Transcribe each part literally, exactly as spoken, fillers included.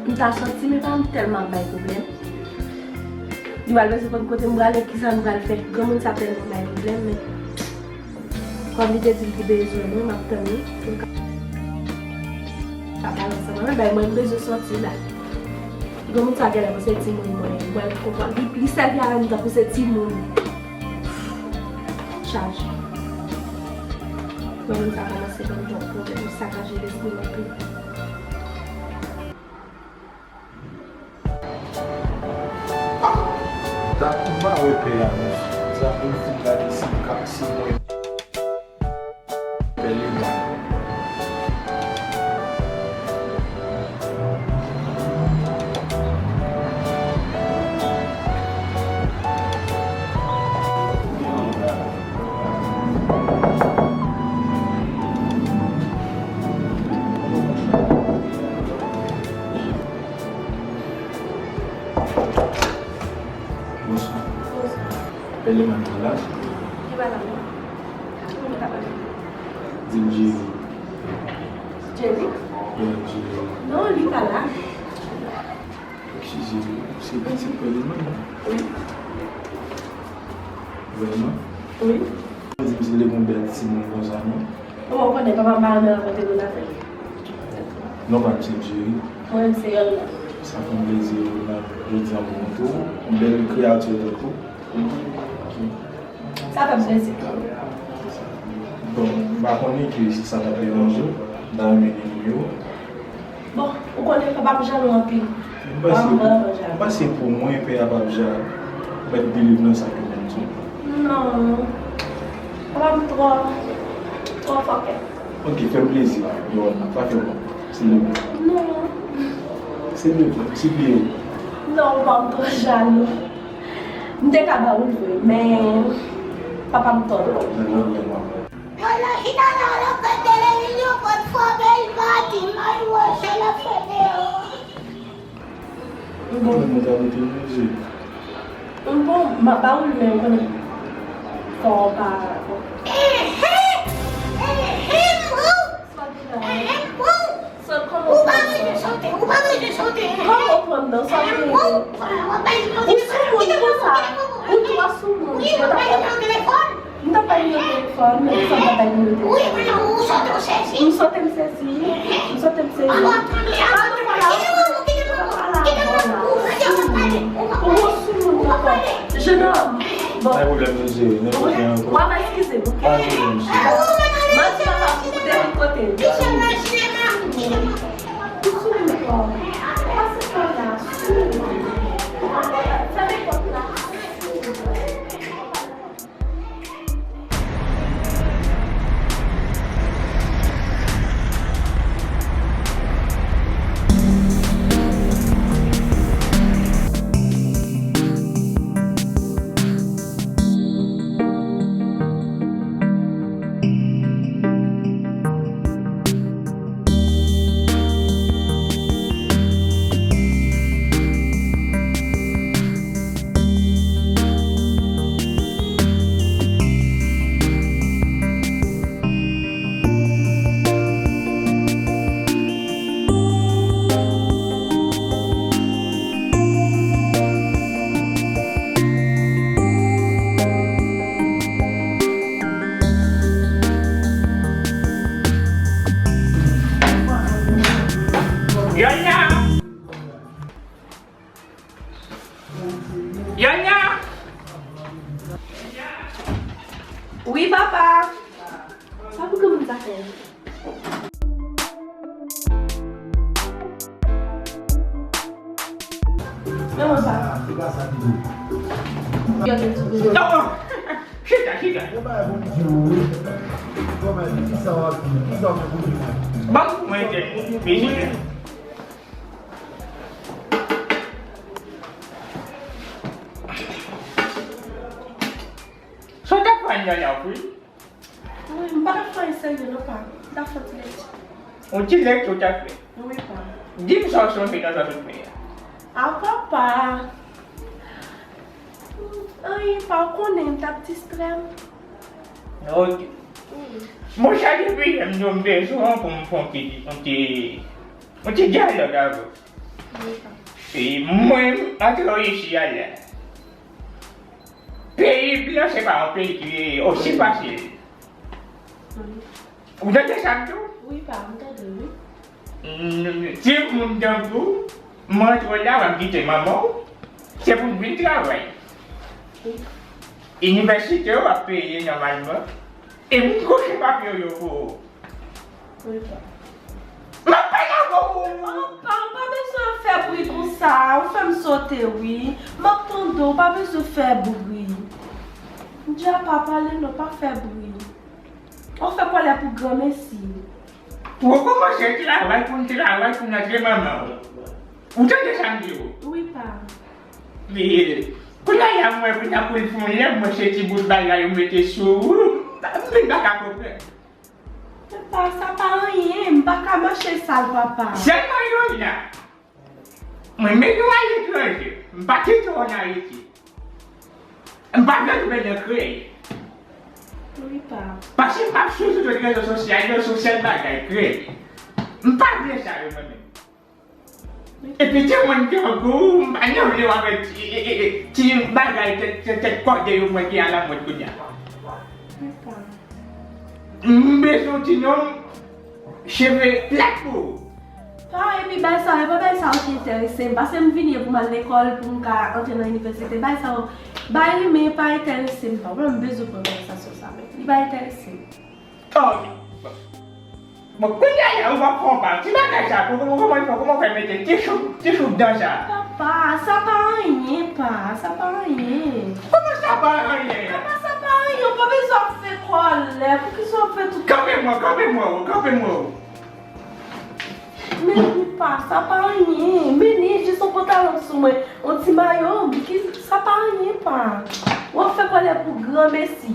M ta sòti, men pa m tèlman ap bay pwoblèm. Li pral bezwen konn kote m prale, kisa m pral fè. Granmoun sa tèlman bay pwoblèm, men kòm li te di l te bezwen mwen, m ap tann li pou l ka, ka pale ansanm avè m. Bay mwen, m bezwen sòti la. Granmoun sa genlè pou se timoun mwen. Mwen, m konprann. Li, li sèvi avè m tankou se timoun. Chaje. Granmoun sa kòmanse ban m twòp pwoblèm, li sakaje lespri m anpil. Dat m pa wè pè a non. Sa pou m fin gade si m ka, si mwen pè li mwen. Bonswa. Bonswa. Pè Leman ki la? Li pa la non. Ki moun ki ta pale? Di m Jerry. Jerry? Yeah, Jerry. Non, li pa la. Eskize m, se pitit Pè Leman non? Wi. Vrèman? Wi. Ou di m se le bon bèl timoun konsa non? Kòman w konnen papa m pa renmen rankontre moun avè l? Non, pa m se Jerry. Mwen menm se Yolanda. Sa fè m plezi, Yolanda. Jodi a m rankontre w, yon bèl kreyati tankou w. Sa fè m plezi tou. Bon, m pa konnen ke si sa t ap deranje w, m ta renmen gen nimewo w. Bon, ou konnen papa m jalou anpil. M panse, m panse pou mwen, pè a p ap jalou. Mèt believe nan sa ke mwen di w. Non. Papa m twò, twò fòkè. Ok, fè m plezi, Yolanda, pa fè mwen. Silvouplè. Non. Silvouplè, sipliye w. Non, papa m twò jalou. M te ka ba ou l vre, men papa m twò twò. Nan pwoblèm, mwen. Yo, yo chita la, yo pran televizyon, pran fòmèl, pati, may wè, se la fè deyò. Bon. Mwen ta mete mizik. Bon, m ap ba ou l, men ou konnen fò w pa, bon. Ehe! Ehe, bro! Sa w di la? Ehe, bro! Ou pa bezwen sote, ou pa bezwen sote. Kòman w pran nan sa w gen? Ou soumoun konsa. Ou twò soumoun. Wi, ou pa bezwen telefòn. M t ap bay nimewo telefòn, men sa m t ap bay nimewo telefòn. Wi, men ou sote, ou sezi. M sote, m sezi. M sote, m sezi. Pale w pa la. Kite m, kite m, kite m. Ou soumoun ankò. Jenòm. Bon. Pa gen pwoblèm, nou jere, nenpòt lè ankò. W ap eskize m, oke? Pa gen pwoblèm, cheri. M ap di papa m pou depi kote. Ou soumoun ankò. Pase pa la, soumoun. Fèmen pòt la. Yaya! Yaya! Wi, papa! Sa pou granmoun sa fè? Men mwen pa. Non! Chita, chita! Ban mwen te vizite. Sa w t ap fè anndan la, wi? Wi, m pa t ap fè anyen serye non, pa. M t ap fè yon ti lekti. Yon ti lekti w t ap fè? Wi, pa. Di m sa w sonje nan sa w sot fè a. A, papa. Anyen, pa, w konnen, m t ap distrè m. Ok. Wi. Monchè, depi yè m di w m bezwen w pou m fè yon ti, yon ti, yon ti dyalòg avè w. E mwen, antre w isi a la. Peyi blan se pa yon peyi ki osi fasil. Ou tande sa m di w? Wi, pa, m tande, wi. Mm, timoun tankou w, m antre w la, w ap kite manman w. Se pou m vin travay. Inivèsite w ap peye nòmalman. E m kouche papye w yo pou ou. Wi, pa. M ap pale avè w. Oh, pa, ou pa bezwen fè bri konsa. Ou fè m sote, wi. M ap tande w, ou pa bezwen fè bri. M di a pa pale, non, pa fè bri. Ou fè kòlè pou granmesi. Pou w kòmanse travay, pou n travay, pou n antre manman w. Ou tande sa m di w? Wi, pa. Men, kounye a, mwen, kounye a, pou l fè yon lè, mwen, se ti bout bagay yo mete sou ou. M vin pa ka konprann. Papa, sa pa anyen, m pa ka mache sal, papa. Sèlman Irina. Mwen, men nou aletranje, m pa kite w ann Ayiti. M pa vle tounen nan krèy. Wi, pa. Paske m ap swiv sou tout rezo sosyal yo, se yon sèl bagay, krèy. M pa vle sa yo, mwen menm. Epi timoun tankou w, m pa nan vle w avèk ti, ti, ti, ti bagay tèt, tèt, tèt kòde yo mwen ki alamòd kounye a. M bezwen w ti nonm cheve plat pou ou. Pa, epi bagay sa yo, e pa bagay sa yo ki enterese m. Paske m vini pou m al lekòl, pou m ka antre nan inivèsite. Bagay sa yo, bagay li men pa enterese m, pa. Mwen, m bezwen pran bagay sa sou sa, men li pa enterese m. Oh, bon, kounye a la, ou va konprann. Ti bagay sa, pou, pou, kòman, kòman fè mete ti chou, ti chou dan sa? Papa, sa pa anyen, pa, sa pa anyen. Kòman sa pa anyen? Papa, sa pa anyen, ou pa bezwen ap fè kòlè, poukisa w ap fè tout... Kanpe mwen, kanpe mwen, kanpe mwen. Men li pa, sa pa anyen. Men li jis yon pantalon sou mwen, yon ti mayo, ki, sa pa anyen, pa. W ap fè kòlè pou granmesi.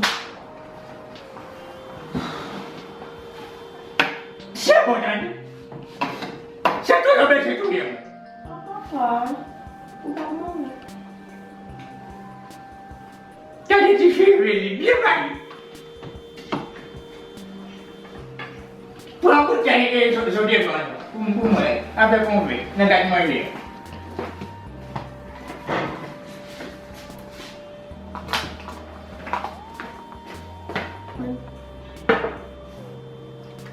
Se bon, Dani. Se toujou bezwen touye mwen. Papa, ou pa mouri. Gade ti cheve li, byen bay. Pran kout kè e zo, zo devan pou, pou mwen, avèk yon vè, nan gad manje.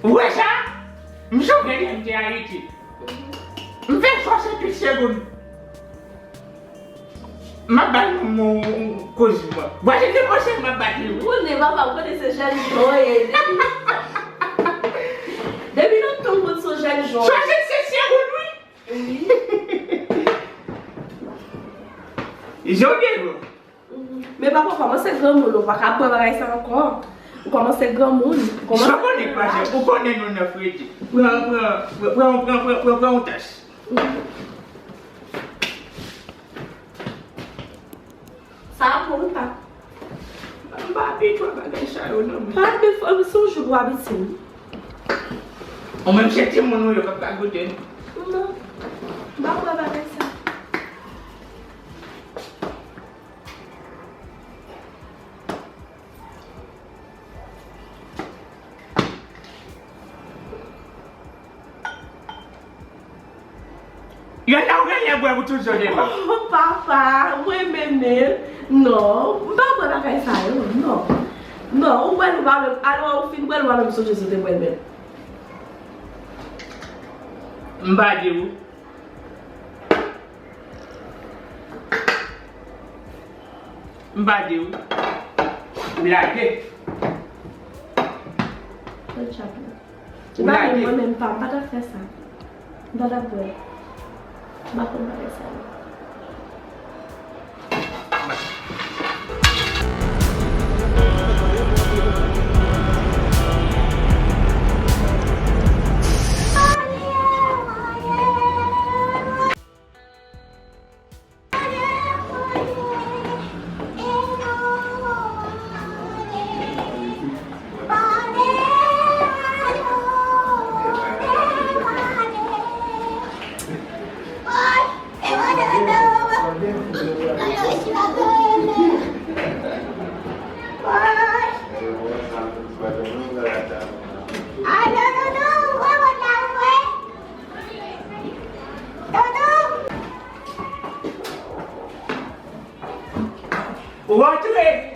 Ou wè sa? M sonje lè m te Ayiti. M fè swasanntuit segonn. M ap ba l yon mo koz mwen. Vwazen te panse m ap bat li wi. Ou konnen papa, ou konnen se jèn jan w ye. Depi, depi lontan m konn se yon jèn jan w ye. Swasannsenk segonn wi. Wi. Jodi a. Men papa, ou kòmanse granmoun, ou pa ka bwè bagay sa ankò. Ou kòmanse granmoun. Ou kòmanse... Sa konnen pa jè, ou konnen nou nan fredi. Pran, pran, pran, pran, pran, pran, pran yon tas. Sa a pou ou pa. M pa abitye a bagay sa yo non mwen. Pa abitye, se yon jou pou abitye wi. Ou menm se timoun ou ye, ou p ap ka goute non. Non. M pa kwè bagay sa. Yonn nan ou genlè bwè pou tout zòt epa. Oh, papa, mwen menm menm. Non, m pa bwè bagay sa yo, non. Non, ou bwè l ou pa menm, alò ou fin bwè l ou pa menm sonje si w te bwè l menm. M pa di w. M pa di w. Ou lage. Ou pa menm mwen menm pa, m pa t ap fè sa. M pa t ap bwè. M pa konn bagay sa yo. Rantre!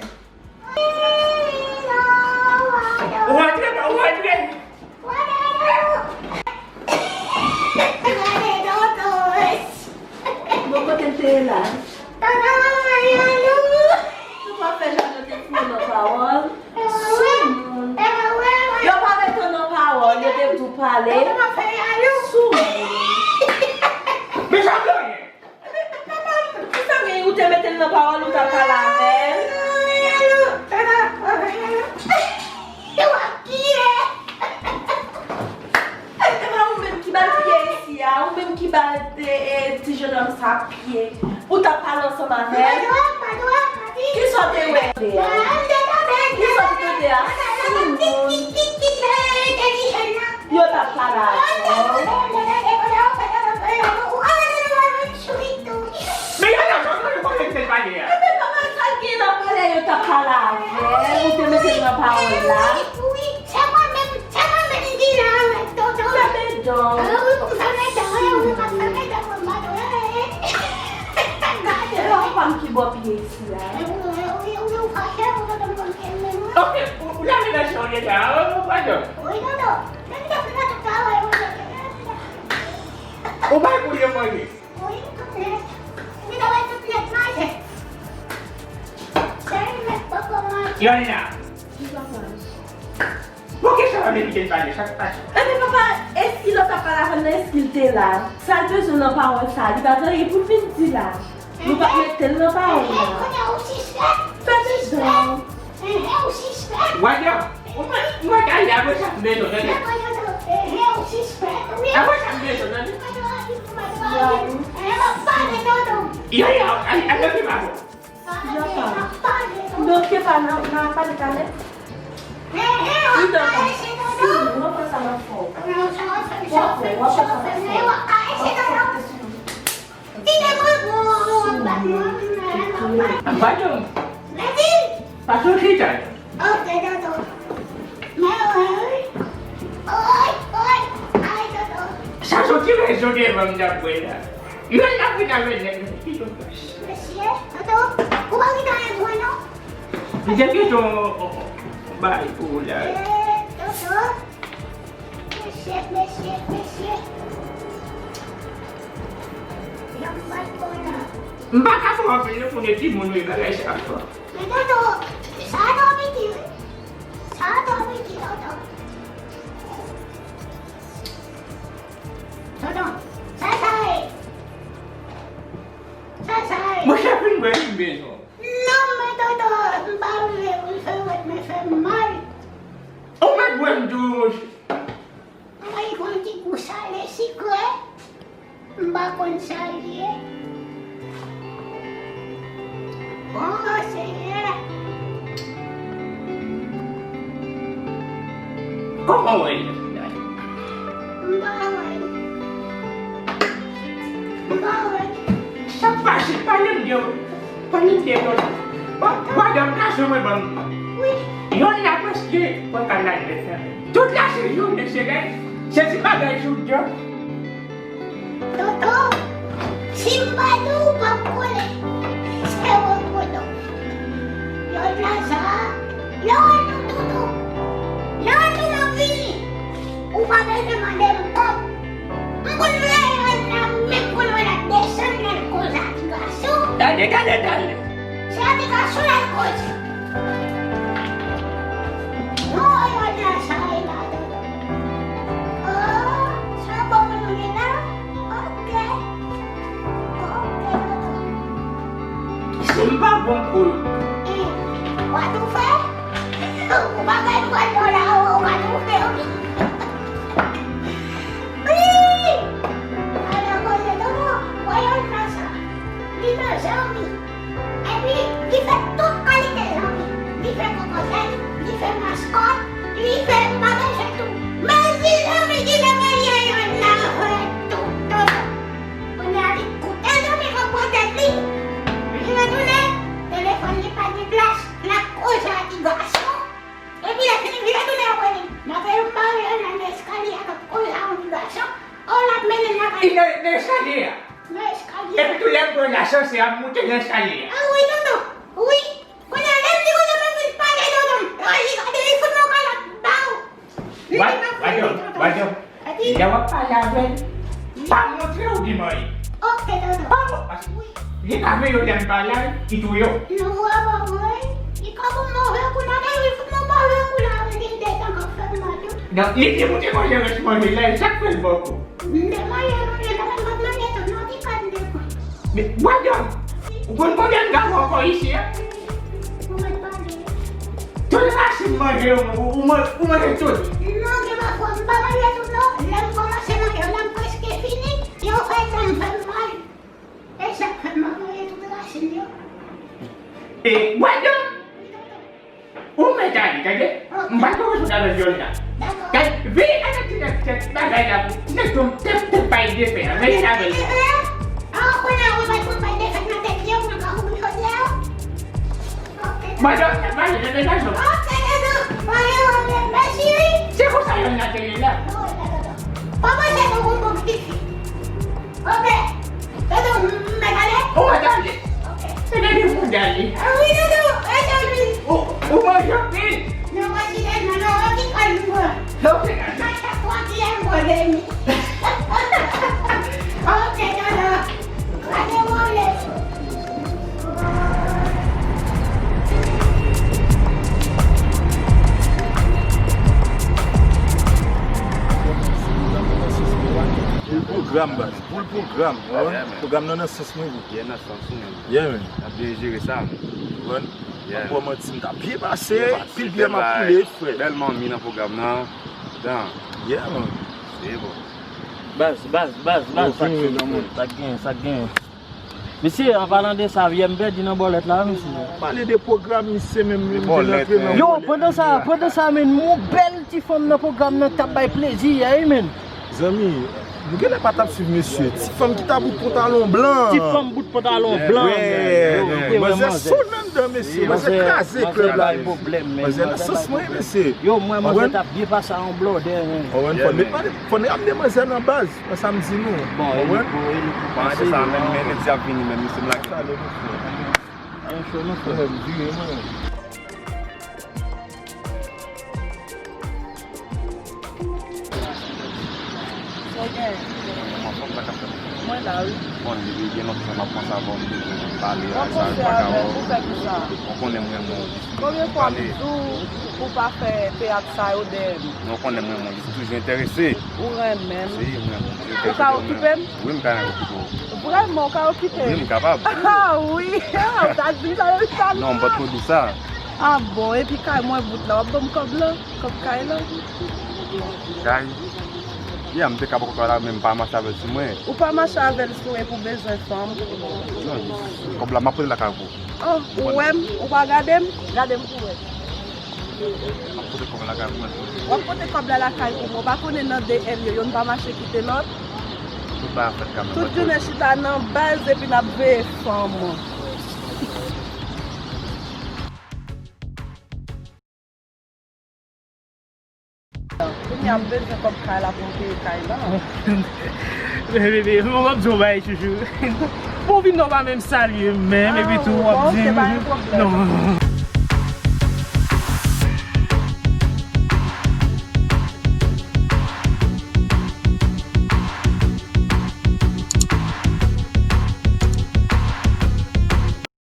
Rantre, pa rantre! Bon, kote l te ye la? Yo pa fè jan yo te foure nan pawòl. Soumoun. Yo pa mete w nan pawòl, yo te di w pale. Soumoun. Men sa genyen? Papa m, kisa gen ou te mete l nan pawòl, ou t ap pale avè l? Yo ap kiye. E pa ou menm ki ba l pye isi a, ou menm ki ba l, e, e, ti jennonm sa pye. Ou t ap pale ansanm avè l? Kisa w te wè? Kisa w te tande a? Soumoun. Yo t ap pale avè w. Men yo nan zòn nan, yo konn ki te pale a. Epi papa, sa l gen nan pale, yo t ap pale avè l, ou te mete l nan pawòl la. Wi, wi, se mwen menm, se mwen menm ki la avèk tonton. Fèmen dan w. Fèmen dan w, wi, wi, fèmen dan w, mwen pa dwe. Gade, se pa m ki bò pye isi a. Wi, wi, wi, ou fache, ou tonton, mwen menm. Ok, ou, ou lave nan chan w deja, ou pa dwe. Wi, tonton. Ou bay pou yo manje. Yolanda. Poukisa w ap evite l pale? Sa k pase? Ebyen papa, eski lòt ap pale avè l nan, eski l te la? Sa l bezwen nan pawòl sa, li pa gen anyen pou l vin di la. Nou pa mete l nan pawòl la. Fèmen dan w. Wanda, ou mwen, mwen gade apre sa m bezwen tande. Apre sa m bezwen tande. Yo, yo, al, al nan pye pa bon. Yo pa. Donk, yo pa nan, nan pale talè. Li dan pa. Si, w ap fè sa nan fò. W ap fè, w ap fè sa nan fò. W ap fè sa nan fò. Patron. Patron chita. Sa soti rezon devan m dapre la. Mwen la vin avè nèg ki yo pès. Li te gentan bay pou ou la. Mesye, mesye, mesye. Jan m bat kò la. M pa ka fè anpil non pou de timoun wi bagay sa ankò. Men tonton, sa a twò piti wi. Sa a twò piti tonton. Tonton, sa sa ye? Sa sa ye? Monchè fin bwè vin bezwen. Non, men tonton, m pa vle pou l fè wèt, men fè m mal. Ou mèt bwè m tou, monchè. Ay, gon ti gou sale, sikre. M pa konn sa l ye. O Senyè. Kòman w wè l? M pa wè l. M pa wè l. Sa k pase? Pale m de, pale m de yon, pa, pa de yon gason mwen ban m. Wi. Yon la prèske pran kay la nèt la. Tout la se jounen se rèv, se ti bagay sou djòb. Tonton, si m pa di w, ou p ap konnen. Se ou tonton. Lòt la sa, lè w wè nou tonton, lè w wè nou nan vini, ou pa bezwen mande m kòb. M konn wè l nan, menm konn wè l ap desann nan koze a ti gason. Tande, tande, tande. Se a ti gason l al koze. Non, yo di sa e la tonton. Oh, sa bon moun li la? Ok. Ok, tonton. Si m pa bon pou l. E, w a toufe? Ou pa bay m kòd non la, ou pa toufe, wi. Wi! Ala koze tonton, wè yo nan sa. Li nan zanmi. Epi, li fè tout kalite zanmi. Li fè kòkòzèn, li fè maskòt, li fè bagay sa tou. Men si zanmi ki te genyen yo nan fè tout, tout. Kounye a li koute zanmi k ap pran tèt li. Li retounen, telefòn li pa gen plas, l ap koze ak ti gason. Epi lè fini, li retounen apre li. Nan fè yon bagay nan eskalye a k ap koze ak yon ti gason. O, l ap mennen l lakay li. Nan, nan eskalye a. Nan eskalye a. Epi tou lè m pran asansè a, m moute nan eskalye a. A wi, tonton. Wi. Madanm, lè w ap pale avè l, pa montre w gen manyen. Ok, tonton. Pa montre, paske li ka veye w lè m pale a, li touye w. Non, vrèman, wi. Li ka ban m move kou la, men li fout mwen move kou la, men gen de tan k ap fè m mal tou. Non, li di pou te manje rès manje la, e sa k fè l bòkò. M te manje manje la, men m pa t manje tout non, ti kal m te pran. Men, madanm, ou konn konbyen m gade ankò isi a? Ou mèt pale. Tout rasin manje yo, ou, ou man-, ou manje tout. Non, gen pafwa, m pa manje tout non. Lè m kòmanse manje yo, lè m prèske fini, yo fè tan m fè m mal. E sa k fè m ap manje tout rasin yo. E, madanm! Ou mèt ale, tande? M pa twò responn avèk vyòl la. Gad, veye avèk ti nèg tèt bagay la pou nèg tonm tèt tèt bay de fè a. Veye avè l. Ah, kounye a ou mèt pou bay de fè nan tèt li, ou ka kouvri kote a. Madanm, tèt bagay nan tèt la. Ok, tonton. Pale, pale, mèsi, wi. Se konsa yonn nan te ye la. Pa panse nou konn bon pitit fi. Ok. Tonton, m mèt ale? Ou mèt ale. Ok. Se depi pou w ale. Ah wi, tonton, mèt ale. Ou, ou manje anpil. Non, pa ti tèlman, non, yon ti kal m pran. Ok. Sa, sa, twa kiyè m pran demi. Ok, tonton. Gade mwen. Pou l pwogram, baz. Pou l pwogram. Pwogram nan nan sans mwen. Yeah, nan sans ou menm. Yeah, man. N ap byen jere sa. Konprann? Yeah. Mwen manti, m ta byen pase. Byen pase, pil byen m ap koule, frè. Bèl manmi nan pwogram nan. Dan. Yeah, man. Se bon. Baz, baz, baz, baz, sa k fèt, sa k genyen, sa k genyen. Mesye, an palan de sa, vyè m pèdi nan bòlèt la, mesye. Pale de pwogram, misye menm li te rantre nan bòlèt. Yo, pandan sa, pandan sa, men, yon bèl ti fanm nan pwogram nan k t ap bay plezi a, wi, men. Zanmi, nou genlè pa t ap swiv mesye. Ti fanm ki t ap bout pantalon blan. Ti fanm bout pantalon blan. Wi, manzè sou nan dan, mesye. Manzè kraze klèb la, mesye. Manzè nan sans mwen, mesye. Yo, mwen, manzè t ap byen pase a yon blòdè, men. Fò n ap de manzè nan baz. Mwen sa m di nou. Bon, e nou pou, e nou pou pase. Sa menm, men, men, di ap vini, men, misye m lage. Sa lè nou fè. Yon cho nou fè. Mwen vire, mwen. Sa w gen? Mwen la, wi. Bon, depi gen lontan m ap panse avè w, m bezwen pale. Mwen panse avè w, pou fè ki sa? Ou konnen mwen, mwen. Konbyen fwa m di w pou w pa fè teyat sa yo dèyè m? Non, ou konnen mwen, mwen, li toujou enterese. Ou renmen m? Si, mwen, mwen. Ou ka okipe m? Wi, m ka okipe w. Vrèman, ou ka okipe m? Wi, m kapab. Ah, wi. Ah, ou ta di m sa depi talè. Non, m pa t ko di w sa. Ah, bon, epi kay mwen bout la, w ap ban m kòb la? Kòb kay la? Kay? Ya, m te ka poko kòb la, men m pa mache avè l sou mwen. Ou pa mache avè l sou mwen pou bezwen fanm? Non, kòb la, m ap pote l lakay ou. Oh, ou wè m, ou pa gade m? Gade m pou wè. M ap pote kòb la lakay mwen. W ap pote kòb la lakay pou mwen. Ou pa konnen nan de èl yo, youn pa mache kite lòt. Tout bagay ap fèt kanmenm. Tout jounen chita nan baz epi n ap veye fanm. Kounye a m bezwen kòb kay la pou m peye kay la. Men bebe, mwen p ap di w yon bagay chouchou. Bon, vin non, w pa menm salye m menm, epi tou w ap di m non.